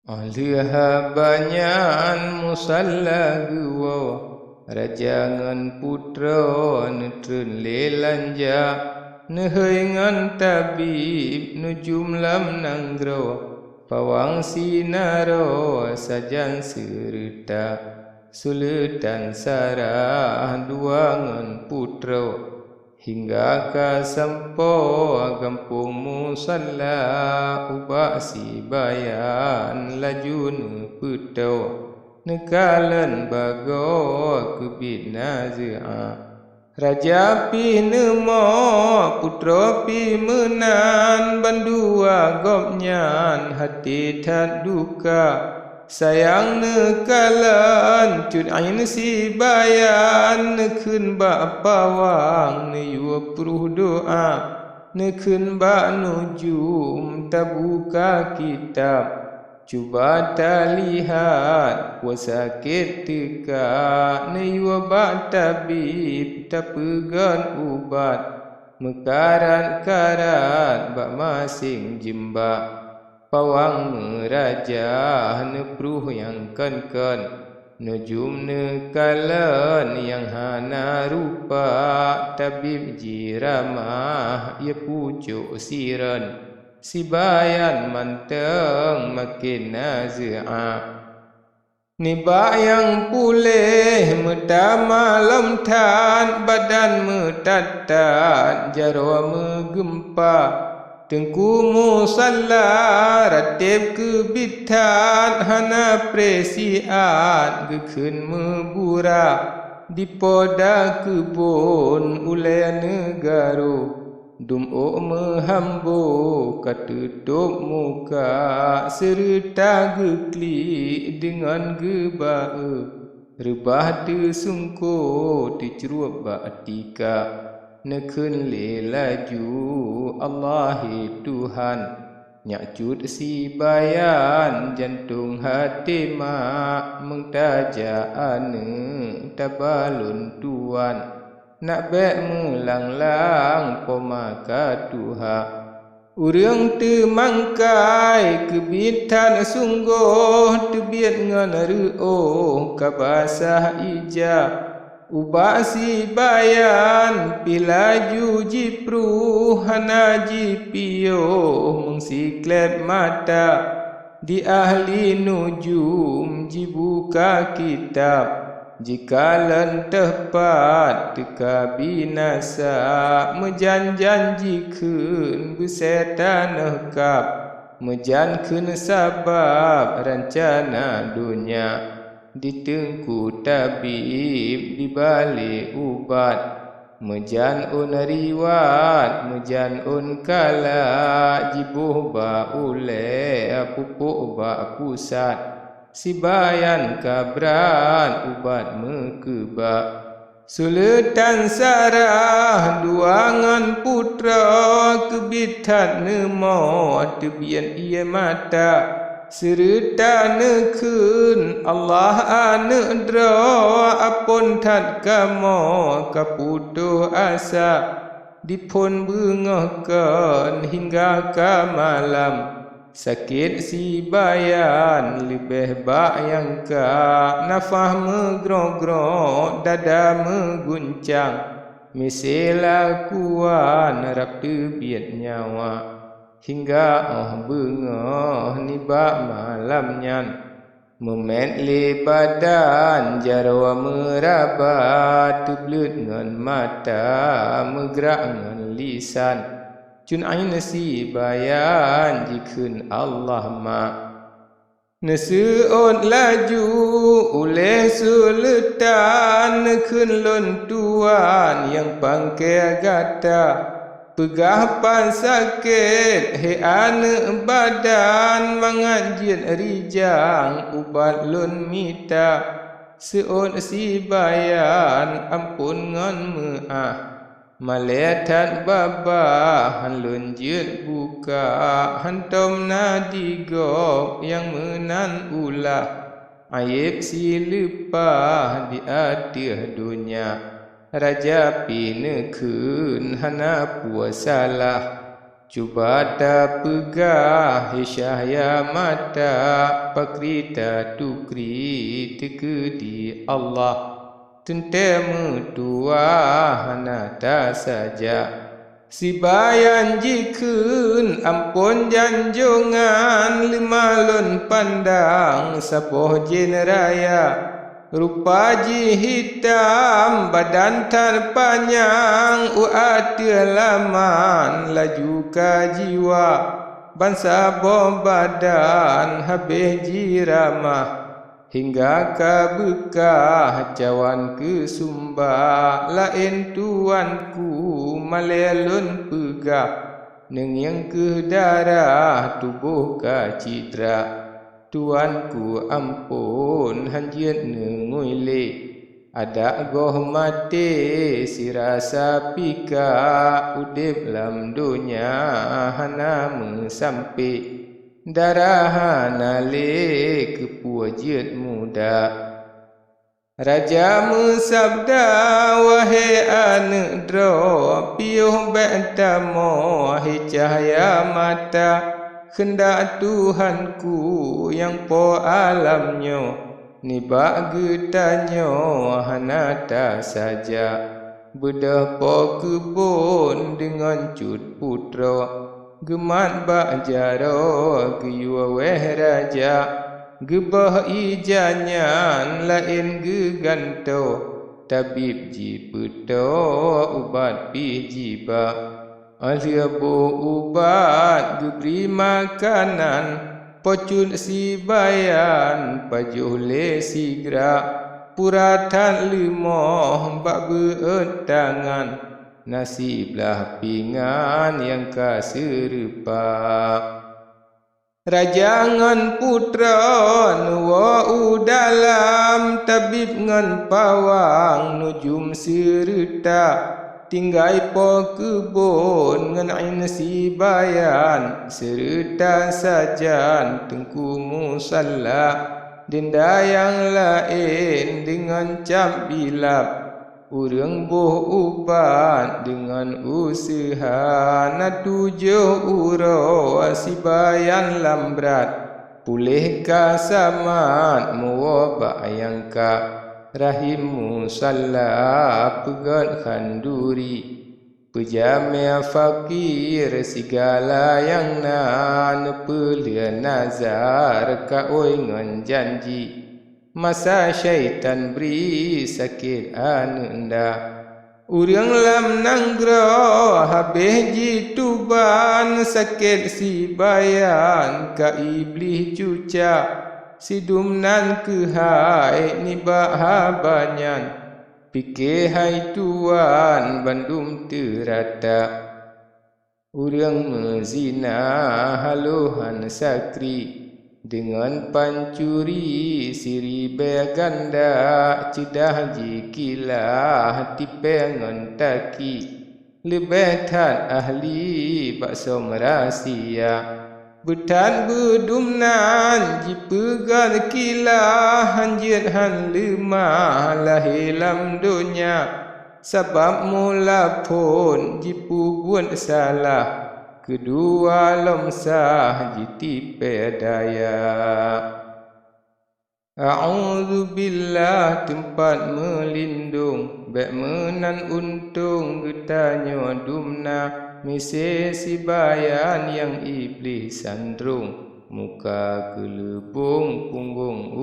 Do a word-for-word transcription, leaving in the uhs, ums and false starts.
Óh lheueh haba nyan musalla geuwoe, raja ngon putroe neutreun lé lanja, neuhôi ngon tabib nujum lam nanggroe, pawang sinaroe sajan seureuta, suleutan sarah dua ngon putroe. Hingga ka sampoe gampông musalla, ubak sibayan laju neupeutoe, neukalon bagoe keubiet nazeu'ah. Raja pih neumoe, putroe pih meunan, bandua gobnyan até that duka. Sayang neukalon Cut Ain sibayan, neukheun bak pawang neuyue pruh doa, neukheun bak nujum tabuka kitab. Cuba talihat peue sakét teuka, neuyue bak tabib tapeugon ubat, meukarat-karat bak maséng jeumbak. Pawang meuraja neupruh nyang kon-kon, nujum neukalon nyang hana rupa, tabib jiramah ie pucôk siron, sibayan mantong maken nazeu'ah. Nibak nyang puléh meutamah lom that, badan meutat-tat, jaroe meugeumpa. Teungku musalla rateb keubiet that, hana preh siat geukheun meubura. Dipoda keubon ulée neugaroe, dum ôk meuhambo ka teutôb muka, seureuta geuklik deungon geuba-e, reubah teusungko teucrueb bak tika. Neukheun lé laju, "Allah he Tuhan, nyak cut sibayan jantong até mak, meung tajak aneuëk taba lôn tuan." Nak bék meulang-lang poma ka tuha. Ureuëng teumangkai keubiet that sunggoh, teubiet ngon reuôh ka basah ija. Ubak sibayan pih laju jipruh, hana jipiôh meung sikleb mata. Di ahli nujum jibuka kitab, jikalon teupat teuka binasa, meujan-jan jikheun beusée tanoh kab, meujan kheun sabab rancana donya. Di teungku tabib diba lé ubat, meujan ôn riwat, meujan ôn kala, jiboh bak ulée, pupuk bak pusat, sibayan ka brat ubat meukeubah. Suleutan Sarah dua ngon putroe, keubiet that neumoe teubiet ie mata. Seureuta neukheun, "Allah aneuëk droe, apon that kamoe ka putôh asa." Diphon beungoh kon hingga ka malam, sakét sibayan leubeh bak nyang ka, nafah meugroe-groe, dada meuguncang, miseue lakuan rab teubiet nyawa. Hingga óh beungoh nibak malam nyan, meumet lé badan jaroe meuraba, teubleuet ngon mata, meugrak ngon lisan. Cut Ain sibayan jikheun, "Allah mak." Neuseuôt laju ulée suleutan, neukheun, "Lôn tuan nyang pangke gata, peugah pat sakét, he aneuëk badan, mangat jeuet rijang ubat lôn mita." Seuôt sibayan amphon ngon meuáh. Malée that babah, hán lôn jeuet buka, hántom na di gob nyang meunan ulah. Ayeb sileupah di ateueh donya, raja pih neukheun hana peue salah. Cuba tapeugah, he cahya mata, pakri tatukri teukeudi Allah. Teuntée meutuwah hana tasajak. Sibayan jikheun amphon janjongan, leumah lôn pandang saboh jén raya. Rupa jih hitam, badan that panyang, u ateueh laman laju ka jiwa. Bansaboh badan habéh jiramah, hingga ka beukah cawan keu sumba. Laén tuanku, malée lôn peugah, neungieng kheueh darah tuboh ka cidra. Tuanku amphon, han jeuet neungui lé. Adak goh maté sirasa pika, udeb lam donya hana meusampé. Darah hana lé, keupeue jeuet muda. Raja meusabda, wahé aneuëk droe, piôh bék tamoe, he cahya mata. Keundak Tuhanku nyang po alam nyoe, nibak geutanyoe hana tasajak. Beudôh po keubon deungon cut putroe, geumat bak jaroe geuyue wéh raja. Geubôh ija nyan laén geugantoe, tabib jipeutoe ubat pih jiba. Óh lheueh boh ubat geubri makanan, po cut sibayan pajoh lé sigra. Pura that leumoh bak beuet tangan, na siblaih pingan nyang ka seureupa. Raja ngon putroe neuwoe u dalam, tabib ngon pawang neujom seureuta. Tinggai po keubon ngon inn sibayan, seureuta sajan teungku musalla. Denda nyang laén deungon cap bilap, ureuëng boh ubat deungon useuha. Na tujoh uroe sibayan lam brat, puléh ka samat muwoe bak nyang ka. Rahim musalla peugét khanduri, peujamé fakir sigala nyang na. Neupeulheueh nazar kaôi ngon janji, masa syaitan bri sakét aneuëk nda. Ureuëng lam nanggroe habéh jituban, sakét sibayan ka iblih cucak. Sidum nan keuhai nibak haba nyan, pike hai tuan bandum teurata. Ureuëng meuzina halohan sakri, deungon pancuri siribée ganda, ceudah jikilah tipée ngon taki, leubeh that ahli bak som rahsia. Beuthat beudum nan jipeugét kilah, han jeuet han leumah lahé lam donya. Sabab mula phon jipeubuet salah, keudua lom sah jitipée daya. A'udzubillah, teumpat meulindong, bék meunan untông geutanyoe dumna, miseue sibayan nyang iblih sandrong, muka keuleubong punggong